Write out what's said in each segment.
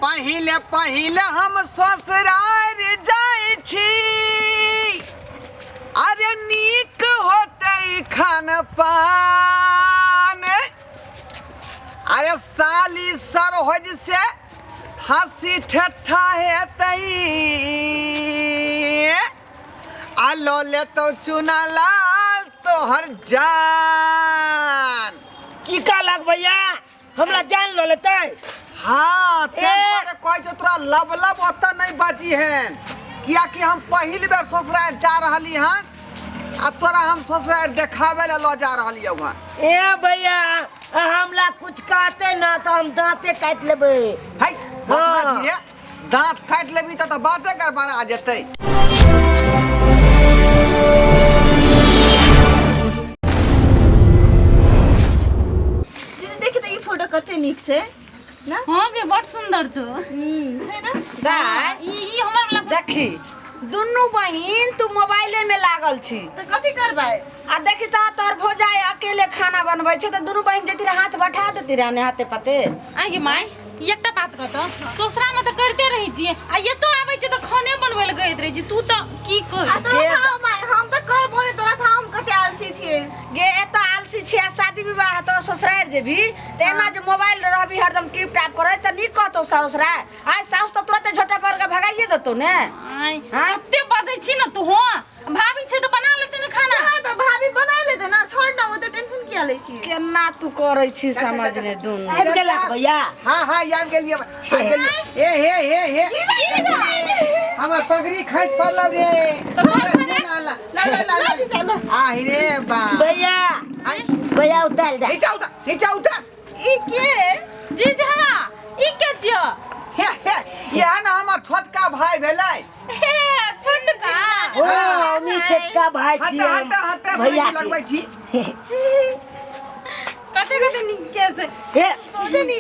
पहिले पहिले हम ससुरार जाइ छी। अरे नीक होतै खान पान। अरे साली सरहोज से हंसी ठट्ठा हेतै, आ लऽ लेतौ चुना लाल तोहर जान। की कहलक भैया? हमरा जान लऽ लेतै? हाँ, ए! तें दुआरे कहै छौ तोरा लब लब ओतऽ नहि बाजी हेन, कियाकि हम पहिल बेर ससुराल जा रहली हन आ तोरा हम ससुराल देखाबै लए लऽ जा रहली हन। ए भैया, हमरा कुछ कहते ना तऽ हम दाँते काटि लेबै। है बदमाश। हाँ। रे दाँत काटि लेबही तऽ बाते गड़बड़ा जेतै। दीदी, देखी तऽ ई फोटो कते नीक छै ना? हाँ गे, बड़ सुंदर छौ। छै ना? दाय। ई हमर वाला। देखी दुनू बहिन तू मोबाइले में लागल छी। तऽ कथी करबै? आ देखी तऽ तोहर भौजाई अकेले खाना बनबै छै तऽ दुनू बहिन जैती रहे हाथ बैठा देती रहे ने हाथे पाते। आइ गे माय, एकटा बात कहतौ, ससुरा में तऽ करिते रहै छियै आ एतौ आबै छै तऽ खाने बनबै लए कहैत रहै छी, तू तऽ की कह। आ तोरा था माय, हम तऽ करबो ने, तोरा था हम कते आलसी छियै। गे एतऽ आलसी छियै आ शादी विवाह हेतौ ससुरारि जेबही तऽ एना जे मोबाइल रहबी हरदम टिप टाप करैत तऽ नीक कहतौ ससुरा? आइ साउस तऽ तुरते झोटा पर के भगाइए देतौ ने। आइ हाँ? कते बजै छी ने तू? हाँ, भाभी छै तऽ बना लेतै ने खाना। हाँ तऽ भाभी बना लेतै ना, छोड़ ना, ओते टेंशन किया लै छी? केना तू करै छी समझ ने दुनू। आबि गेलक भैया? हाँ हाँ, आबि गेलियै, आबि गेलियै। ए हे हे हे, हमर पगड़ी खसि पड़लौ रे। ला ला ला ला ला, आहि रे बा। भैया। आइ। भैया, उतार दे। नीचा उतर, नीचा उतर। ई के? जीजा, ई के छियौ? हे हे, इएह ने हमर छोटका भाय भेलै। हे छोटका। ओ हम ई छोटका भाय हटे छियै। हटे हटे। भैया भैया लगबै छी। कते कते नीक के छै। हे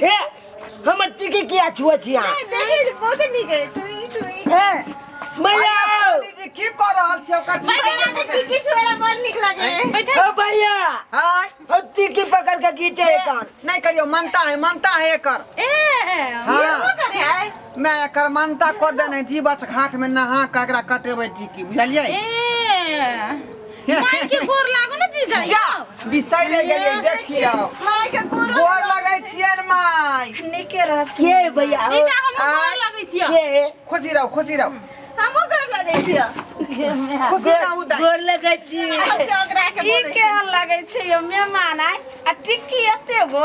हे, हमर टिकी किया छुआ छी अहाँ? नहीं, देखी बहुत नीक है, टुई टुई। हे भैया। साली जी, की कऽ रहल छी ओकर? भैया के टिकी छुएला बड़ नीक लागे। बैठा। ओ भैया। हाय। ओ टिकी पकड़ के घीचे है कान। नहीं करियो, मानता है, मानता है एकर। ए। हाँ। करे है। मैं एकर मानता कऽ देने छी, बस घाट में नहा कऽ एकरा कटेबै टिकी, बुझलियै? ए माय के गोर लागो ने जीजा। जा, बिसरि गेलियै, देखियौ। माय के गोर। गोर लगै छियनि माय। नीके रहत। के भैया? जीजा, हम गोर आय। लगै छियौ। के? खुशी रहू, खुशी रहू। हमहूँ गोर लगै छियै। खुशी रहू दाइ। गोर लगै छी। ओकरा के ई बोलै छै। केहन लगै छै यौ मेहमान आइ आ टिक्की एते गो?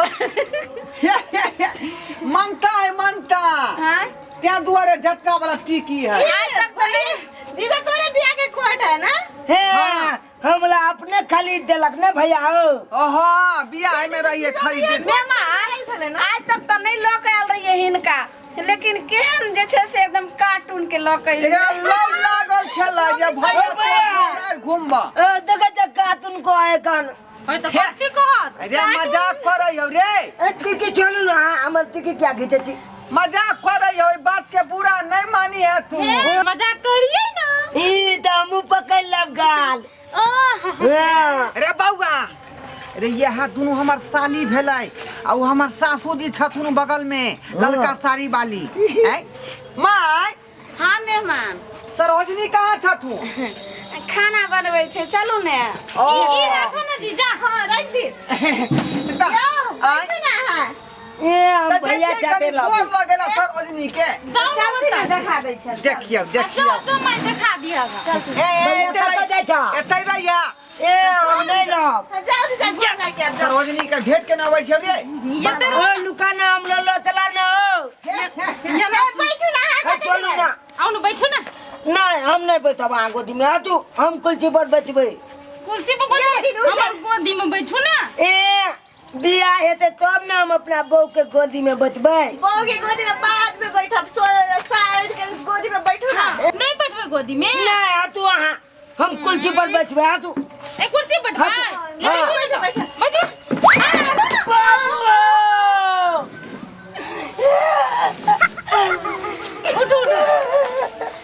मानता है, मानता। हाँ। तें दुआरे झटका वाला टिकी है। आज तक तऽ नहीं। जीजा, तोरे बियाह के कोट है ना? हे। हाँ। हमरा अपने खरीद देलक ने भैया हो। ओहो, बियाह में रहिए खरीद। मेहमान छलै ना? आज तक तऽ नहि लऽ के आयल रहियै हिनका, लेकिन केहन जे छै से एकदम कार्टून के लऽ के एकरा लौ लागल छलै जे भैया ओ भैया। तोरा घुमबा। ओ देखै छ कार्टून को है कान। ओए तऽ कथी कहत? अरे मजाक करै हौ रे। ए टिकी छोड़ू ना, हमर टिकी किया घीचे छी? मजाक करै हौ, ई बात के बुरा नहीं मानी है तू। हे मजाक करियै ना। ई तऽ हमहूँ पकड़ लेब गाल। ओह। हाँ। रे बौआ रे, यह दुनू हमर साली भेलै आ ओ हमर सासू जी छथुन बगल में ललका साड़ी वाली। ऐ my. हाँ मेहमान। सरोजनी कहाँ छथुन? खाना बनबै छै, चलू ने। ओ। ई राखो ने जीजा। हाँ, राख दी। तऽ आँय, बैठू ना अहाँ। ए हम तऽ भैया जैतियै जाते कनि लाबू। गोर लगेला सरोजनी के। जाओ ना। चलती ने ओतऽ। देखा दै छै। देखियौ, जो देखियौ। जो माय, देखा दिहक। ए ए, भैया एतै कतऽ रहि- जाइ छह? एतै रहिया। ए हम नहीं रहब। जाओ जीजा, गोर लागि आब, जाओ। सरोजनी के भेंट केना अबै छै रे? एतै। ओ लुका ना, हम लो चला ना हो। एना। बैठू ना अहाँ। ए, चलू ना। आउ ने, बैठू ने। नहीं, हम नहीं बैठब अहाँ गोदी में, आ तू हम कुलची पर बैठबै। कुर्सी पर बैठू, हमर गोदी में बैठू ने। ए बियाह हेतै तब ने हम अपना बहू के गोदी में बैठबै। बहू के गोदी में बाद में बैठब, सो साइड के गोदी में बैठू ना। नहीं बैठबै गोदी में? नहीं, आ तू अहाँ हम कुर्सी पर बैठबै, आ तू। ए कुर्सी पर बैठबै? हाँ। ले बैठू ने। बैठो, बैठू। बाबू। उठू उठू।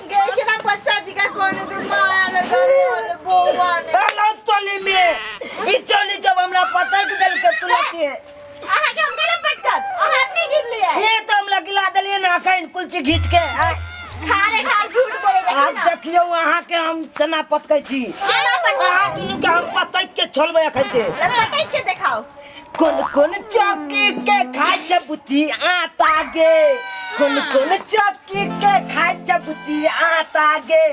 गे के ना बच्चा जी का कोनो के माया लगा बोल बौआ ने। हेलो टोली में ई चोली जब हमरा पटक देलकै तुरते। अहाँ के हम गेले पटकत, हम अपने गिर लिए। ये तो हमरा गिला देलिए ना। अखन कुलची घीच के आय। ठारे ठार झूठ बोले देखी आब ना देखियौ अहाँके हम केना पटकै छी। केना पटकै? अहाँ दुनू के हम पटक के छोड़बै अखन के। ले पटक के देखाओ। कोन कोन चौकी के खाइ छै बुच्ची आटा गे, कोन कोन चौकी के खाइ छै बुच्ची आटा गे,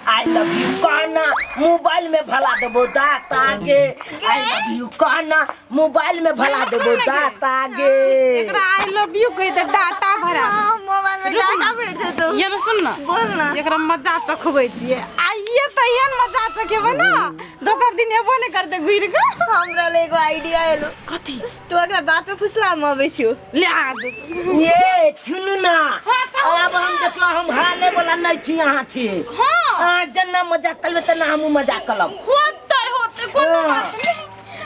I love you कहना मोबाइल में भला देबो दाता गे, I love you कहना मोबाइल में भला देबो दाता गे। एकरा I love you कहि दे डाटा भरा। हाँ, मोबाइल में रुक डाटा ना। भेज दे तू। ये सुन ना, बोल ना। एकरा मजा चखबै छियै आइए, तऽ एहन मजा चखेबै ना दोसर दिन एबो नहि करतै घुरि कऽ। हमरा ले एगो आइडिया एलो। कथी? तू अगला बात पे फुसला हम अबै छियो। ले आ जो। ये सुनू ना, हाँ, कहू। अब हम देखलो हम हारे वाला नहीं छी, अहाँ छी। हाँ। अहाँ जेना मजाक करबै तेना हमहूँ मजाक करब। होतै होतै, कोनो हाँ। बात नहि,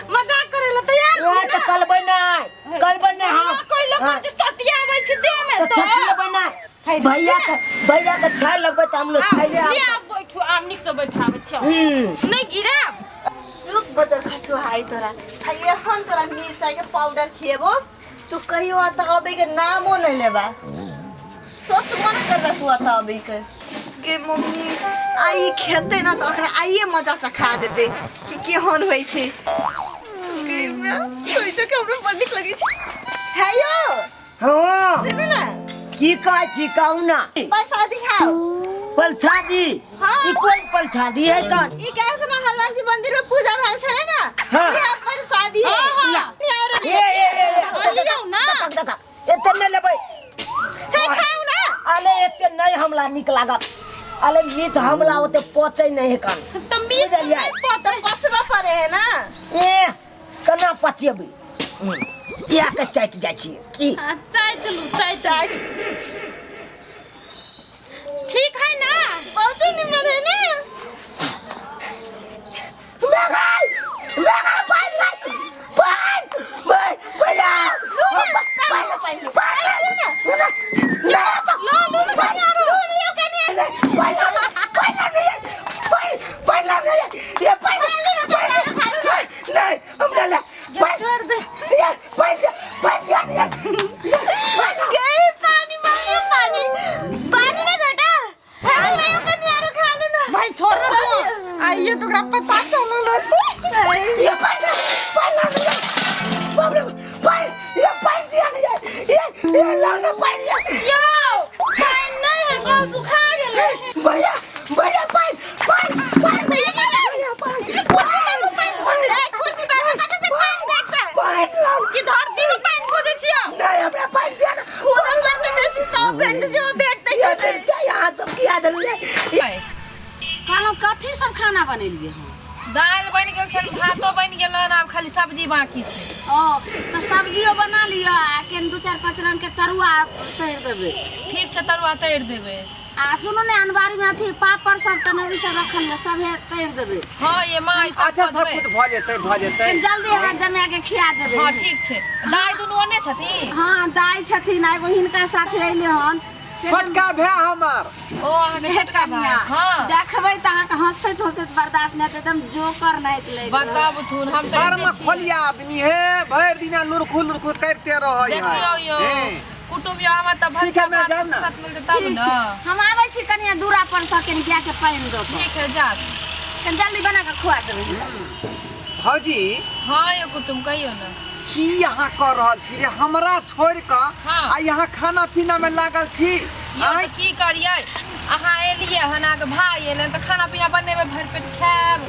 मजाक करै लए तैयार ए, छी तऽ ना? करबै नहि, करबै नहि हम। ना कोइ लोक हाँ, जे सटियाबै छै देह में तऽ तऽ छटिएबै नहि। भैया के, भैया के छाय लगबै तऽ हम लोग छाइले ले आब। आब बैठू, आब नीक से बैठाबै छियौ। हम्म। नहि गिराब। रुक बजर खसुहाई तोरा, आ एहन तोरा मिरचाई के पाउडर खिएबो तू कहियो अतऽ अबै के नामो नहीं लेबा। सोचबो नहीं करबा तू अतऽ अबै के। गे मम्मी, आइ खेतै ना तऽ ओकरा आइए मजा चखा जेतै कि केहन होइ छै। गे माय, सोचो के हमरा बड़ नीक लगै छै। हे यौ। हाँ। सुनू ना। की कहै छी कहू ना। प्रसादी खाओ। प्रसादी? हाँ। ई कोन प्रसादी है कन? ई काल्हि खुना हनुमान जी मंदिर में पूजा भेल छलै ना। हाँ। इएह प्रसादी है। हाँ, हाँ। ना। नहीं, आरो ए, ए, ए, ए, लियौ ना। देखा, देखा, एते नहि लेबै। हे, खाउ ना। अरे एते नहि हमरा नीक लागत। अरे मीट हमरा ओते पचै नहि है कन। तऽ मीट बुझलियै? नहि पचै। तऽ पचबऽ पड़े है ना। ए, केना पचेबै? इएह के चाटि जाइ छी की? हाँ, चाटि लू, चाटि चाटि। ठीक है ना? बहुत निमन है ना। गए पानी मांगे, पानी पानी नहीं बेटा, हेलो नहीं कनी आरो खा लो ना। भाई छोड़ ना तू, आइए तो ओकरा पता चलल होतै। यौ पानि नहि है, गल सुखा गेलै। भैया भैया पानि पानि पानि ए, कुर्सी पर कतऽ से पानी भेटतै? पानि लाउ। कि धरती में पानि खोजै छियै? नहीं हमरा पानि दिया ना। खूब पर से बेसी सब भेट जो भेटतै। ये मिर्चा यहाँ सब किया देलियै? कहलहुँ कथी सब खाना बनेलियै हँ? दालि बनि गेल छल, भातो बनि गेल हन, आब खाली सब्जी बाकी छै। ओ तऽ सब्जियो बना लिअ आ केन दू चारि पाँच रंग के तरुआ तरि देबै। ठीक छै, तरुआ तरि देबै। आ सुनू ने, अनबारी में अथी पापड़ सब तनौरी सब रखल है, सब है तरि देबै। हँ ये माँ, ई सब अच्छा कऽ सब देबै। कुछ भऽ जेतै, भऽ जेतै। कनि जल्दी हमरा जमा के खिया देबै। हँ ठीक छै। दाइ दुनू ओने छथिन? हँ दाइ छथिन, आ एगो हिनका साथे अयलै हन। छोटका भाय हमर। ओ अहाँके छोटका भाय? हँ। देखबै तऽ अहाँके हँसैत हँसैत बर्दाश्त नहि हेतै, एकदम जोकर नाहित लागि रहल छै। बताबथुन, हम तऽ बड़ एते छियै। मखोलिया आदमी है, भरि दिना लुरखु लुरखु करिते रहै है। देखियौ यौ हे। कुटुम्ब यौ, हमरा तऽ ठीक है, भनसा मैं भात जायब ना। फुर्सत मिलतै तब ठीक ने। छै, हम आबै छी कनिया दूरा पर सँ कनि गायके पानि दऽ कऽ। ठीक है, जा। कनि जल्दी बना कऽ खुआ देबै। भौजी। हँ यौ कुटुम्ब, कहियौ ने। की अहाँ कऽ रहल छी रे? हमरा छोड़ि कऽ हाँ। आ यहाँ खाना पीना में लागल छी? यौ आँय? तऽ की करियै, अहाँ एलियै हन, अहाँके भाय एलै तऽ खाना पीना बनेबै, भरि पेट खायब,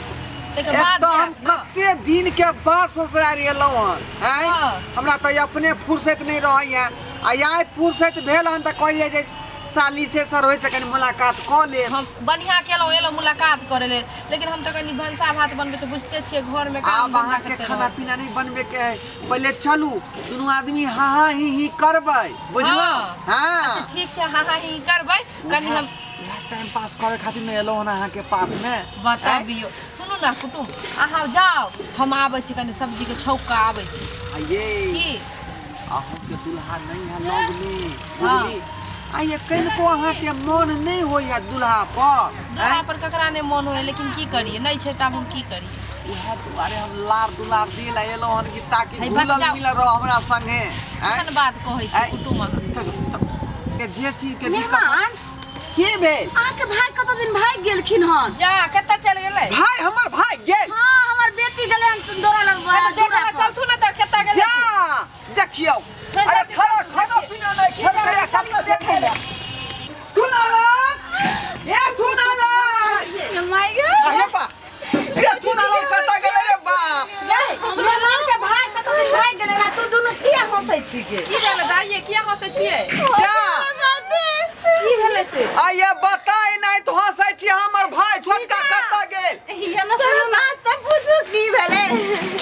ताहिके एक बाद तऽ हम जायब ने। कते दिन के बाद ससुराल एलहुँ हन, आँय? हाँ। हमरा तऽ अपने फुर्सत नहि रहै है, आ आइ फुर्सत भेल हन तऽ कहियै जे साली से सर होइ से कनि मुलाकात कऽ लेब। हम बढ़िआँ केलहुँ एलहुँ मुलाकात करै लेल, लेकिन हम तऽ कनि भनसा भात बनबै तऽ बुझिते छियै घरमे काम आब धन्धा अहाँके कते खाना रहत। पीना नहि बनबे के है, पहिले चलू दुनू आदमी हा हा ही ही करबै, बुझलहुँ? हाँ। हाँ। अच्छा ठीक छै, हा हा ही ही करबै कनि हम टाइम पास करे खातिर नहि एलहुँ हन अहाँके पास मे। बताबियौ। सुनू ने कुटुम्ब, अहाँ जाउ, हम आबै छी, कनि सब्जीके छौंक कऽ आबै छी। आइये की अहूँके दुल्हा नहि है लग मे, बुझली? आ ये कनिको अहाँके मन नहि होइए दुल्हा पर? दुल्हा पर ककरा नहि मन होइए, लेकिन की करियै, नहि छै तऽ आब हम की करियै। उएह दुआरे हम लार दुलार दिल एलहुँ हन कि ताकि हे, घुलल बच्चा। मिलल रह हमरा संगे। आँय? केहन बात कहै छी आँय? कुटुम्ब अहाँ। चलू, चलू। अहाँके जे चीज के दिक्कत मेहमान की भेल अहाँके भाई कत दिन भागि गेलखिन हन जा कतऽ चल गेलै भाई हमर भाई गेल हाँ हमर बेटी गेलै हन दौड़ा लग देखऽ लए चलथु ने तऽ कतऽ गेलै जा देखियौ अरे छोड़ा खाना पीना नहीं खेबै चल देखै ले सुनालाल ए सुनालाल माय गे अरे बा ए सुनालाल कतऽ गेलै रे बाप मेहमान के भाई कत दिन भागि गेलै हन तू दुनू किया हंसै छी गे की भेलै दाइये किया हँसै छियै जा की भेलै से आइए बताय नहीं तो हंसै छी हमर भाई छोटका कतऽ गेल तोरा बात तऽ बुझू की भेलै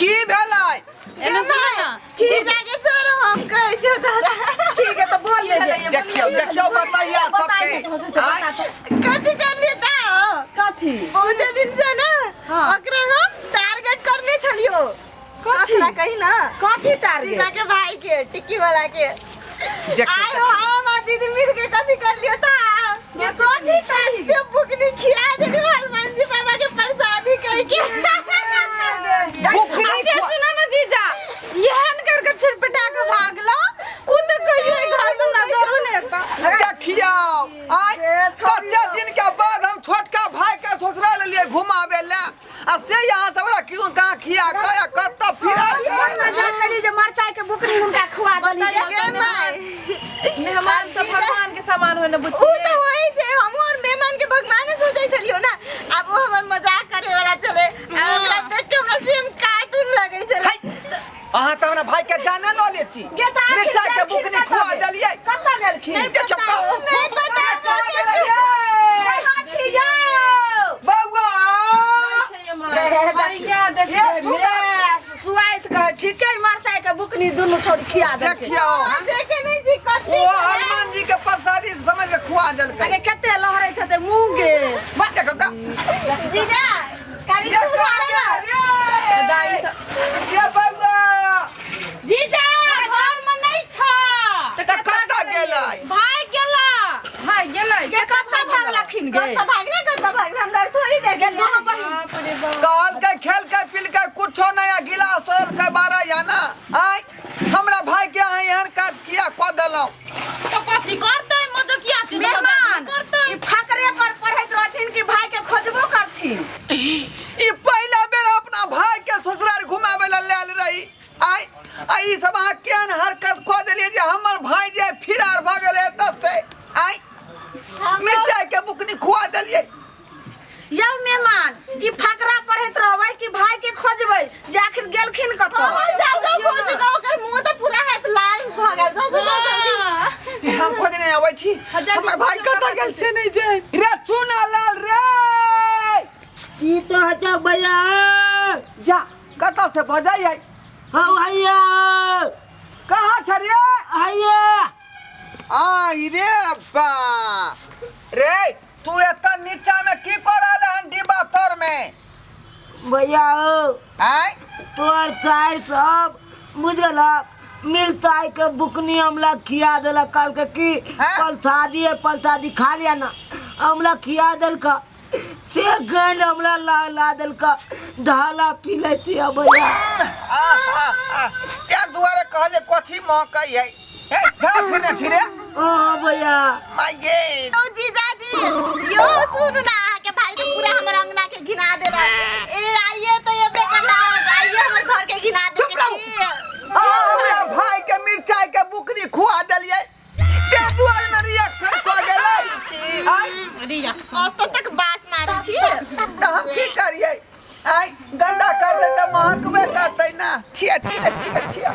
की भेलै एना सुनू ना जीजा के छोड़ हम कहै छियौ तोरा ठीक है तो बोल ले गे। देखियौ देखियौ बताइए बताइ सबके दे, हंसै छै, बता आँय? दे। कथी करलियै तऽ कथी बहुते दिन से ना हाँ। ओकरा हम टारगेट करने छलियो कथी? ककरा कही ना कथी टारगेट जीजा के भाई के टिक्की वाला के देखियौ, आइ हम आ दीदी मिल के कथी करलियो ता ये कथी कही ते बुकनी खिया देली हनुमान जी बाबा के प्रसादी कह के बुकनी अच्छा खुआ- सुना ना जीजा एहन करके छिटपटा के भागलो कुत कहियो ई घर में नजरो नहीं आता देखियौ आइ कते दिन के बाद हम छोटका भाई के ससुराल लेलियै घुमाबे ले आ से यहाँ से ओकरा क्यों कहाँ खिया के आ कतऽ फिरल मजाक करी जे मरचाई के बुकनी हुनका खुआ देली गे माय मेहमान सब भगवान के समान होय ने उ बुच्ची त होई छै हम और मेहमान के भगवाने सोचै छलियो ना आब वो हमर मजाक करे वाला छले आ ओकरा देख के हमरा सेम कार्टून लगै छले अहाँ तऽ हमरा भाई के जाने लऽ लेती गे तऽ आखिर मिरचाई के गेलखिन बुकनी कतऽ खुआ गे? देलियै कतऽ गेलखिन देखियौ कहाँ- नहीं पता कहाँ गेलै यै? कहाँ छी यौ बौआ भैया देखियौ ये चूड़ा सुआइत कहे ठीक है मरचाई के बुकनी दुनू छोड़ खिया देलकै देखियौ हम देखे नहीं छी कथी ओ हनुमान जी के प्रसादी समझ के खुआ देलकै अगे कते लहरैत हेतै मुँह गे देखो तऽ जीजा काली ये तू चूड़ा ना रे दाई सब ये बौआ जीजा घर में नहीं छ तऽ कतऽ गेलै भाग गेला भाई गेलै गे कतऽ भागलखिन गे कत भागले कत भागले हमरा थोड़ी देखे गे दुनू बहिन बाप रे बाप कहल के खेल के पील के कुछो नहीं आ गिलास तोड़ल के बारह या ना आय हमरा भाई के अहाँ एहन काज किया कऽ देलहुँ तो कथी करतै मजकिया छै तऽ मेहमान करतै ई फकरे पर पढ़ैत रहथिन कि भाई के खोजबो करथिन ई पहिला बेर अपना भाई के ससुराल घुमाबै लए लायल रही आय आ ई सब अहाँ केहन हरकत कऽ देलियै जे हमर भाई जे फिरार भऽ गेलै एतऽ से आय मिरचाई के बुकनी खुआ देलियै यौ मेहमान ई फकरा पढ़ैत रहबै कि भाई के खोजबै जे आखिर गेलखिन कतऽ हाँ, जाओ जाओ खोज का ओकर मुंह तो पूरा हाथ लाल भ गेल जाओ जाओ जाओ जल्दी हम खोजने नहि अबै छी जल्दी हमर भाई खोजो, कतऽ गेल से नहि जाय रे चुना लाल रे ई तो हचा भैया जा कतऽ से बजै है हाँ भैया कहाँ छ रे भैया आई रे बा रे तू एतऽ नीचा में की कर रहल हन डिब्बा तर में भैया हो आय तोहर चार सब बुझ गेल मिलता के बुकनी हमला खिया देलक कल के की हाँ? पलथादी है पलथादी खा लिया ना हमला खिया देलक से गैल हमला ला ला देलक ढाला पी लेती है भैया आ आ आ क्या दुआरे कहले कथी महकै है हे धरा फिरने छी रे ओ भैया माय गे ओ जीजाजी यो सुनू ना अहाँके भाई तो पूरा हमर अंगना के घिना देलक ए आइए तो ये बेकार लाग आइए हमर घर के घिना दे चुप रहू। आ हमरा भाई के मिरचाई के बुकनी खुआ देलियै ते दुआरे ने रिएक्शन कऽ गेलै आय रिएक्शन अतऽ तक बास मारै छी तऽ हम की करियै आय गंदा करतै तऽ महकबे करतै ना छिया छिया छिया छिया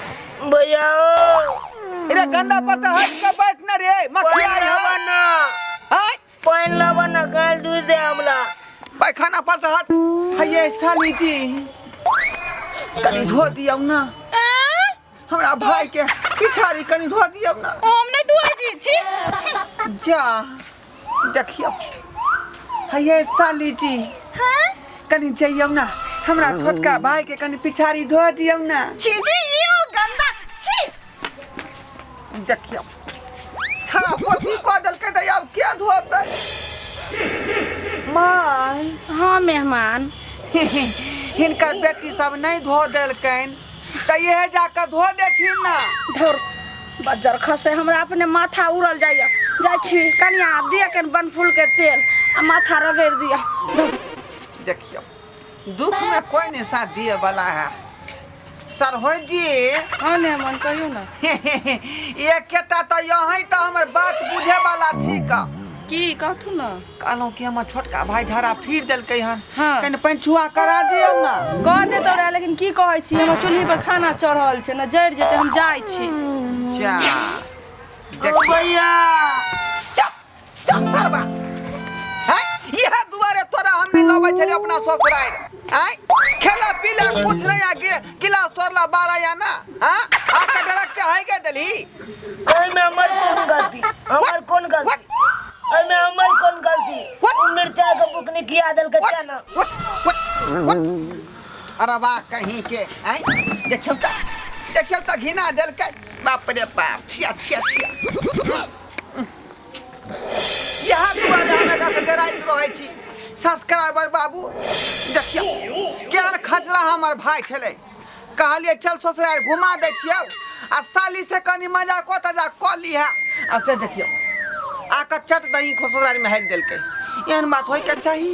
भैया ओ रे गंदा पर से हट के बैठ ना रे मक्खी पानि आई लाबऽ है ना आय पानि लाबऽ ना काल्हि दूध दे हमला पैखाना पर से हट हये साली जी कनि धो दियौ ना हमरा भाई के पिछाड़ी कनि धो दियौ ना हम नहीं धोए छी छी जा देखियौ हये साली जी कनि जइयौ ना हमरा छोटका भाई के कनि पिछाड़ी धो दियौ ना छी छी यो गंदा छी देखियौ छड़ा पोथी कऽ देलकै तऽ आब के धोतै माय हाँ मेहमान हिनकर बेटी सब नहि धो देलकनि तऽ इहे जाकऽ धो देथिन ना धुर बज्जर खसे हमरा अपने माथा उड़ल जाइए। जाइ छी कनिया दिअ कनि बनफूल के तेल आ माथा रगड़ि दिअ। देखियौ, दुख में कोई नहीं साथ दिए वाला है सरहोज जी। हाँ ने मन कहियो ना। एकेटा तऽ यहीं तऽ हमर बात बुझे वाला ठीक है। की कहथु ना? कहलहुँ कि हमर छोटका भाई झड़ा फिर देलकै हन। हाँ। कनि पंचुआ करा दियौ ना। कह दे तोरा, लेकिन की कहै छी, हमर चूल्ही पर खाना चढ़ल छै ना, जरि जेतै, हम जाइ छी। जा देखियौ। भैया चुप चुप सरबा हैं, इहे दुआरे तोरा हम नहीं लबै छलियै अपना ससुरारि। आँय, खेला पीला कुछ नहीं आ गिलास तोड़ला बारह या ना। हाँ, आ के डायरेक्ट है के देलही। एहिमे हमर कोन गलती? हमर कोन गलती एहिमे? हमर कोन गलती? What? ओ मिरचाई के बुकनी खिया देलकै तें ना। What what what, अरे वाह कहीं के। आँय, देखियौ तऽ, देखियौ तऽ, घिना देलकै। बाप रे बाप, छिया छिया छिया। इएह दुआरे हम एकरा से डराइत रहै छी। सब्सक्राइबर बाबू, देखियौ केहन खचरा हमर भाय छलै। कहलियै चल ससुरारि घुमा दै छियौ आ साली से कनि मजा कऽ तजा कऽ लीहे, आ से देखियौ आके चट दही ससुरारिमे हाकि देलकै। एहन बात होइके चाही?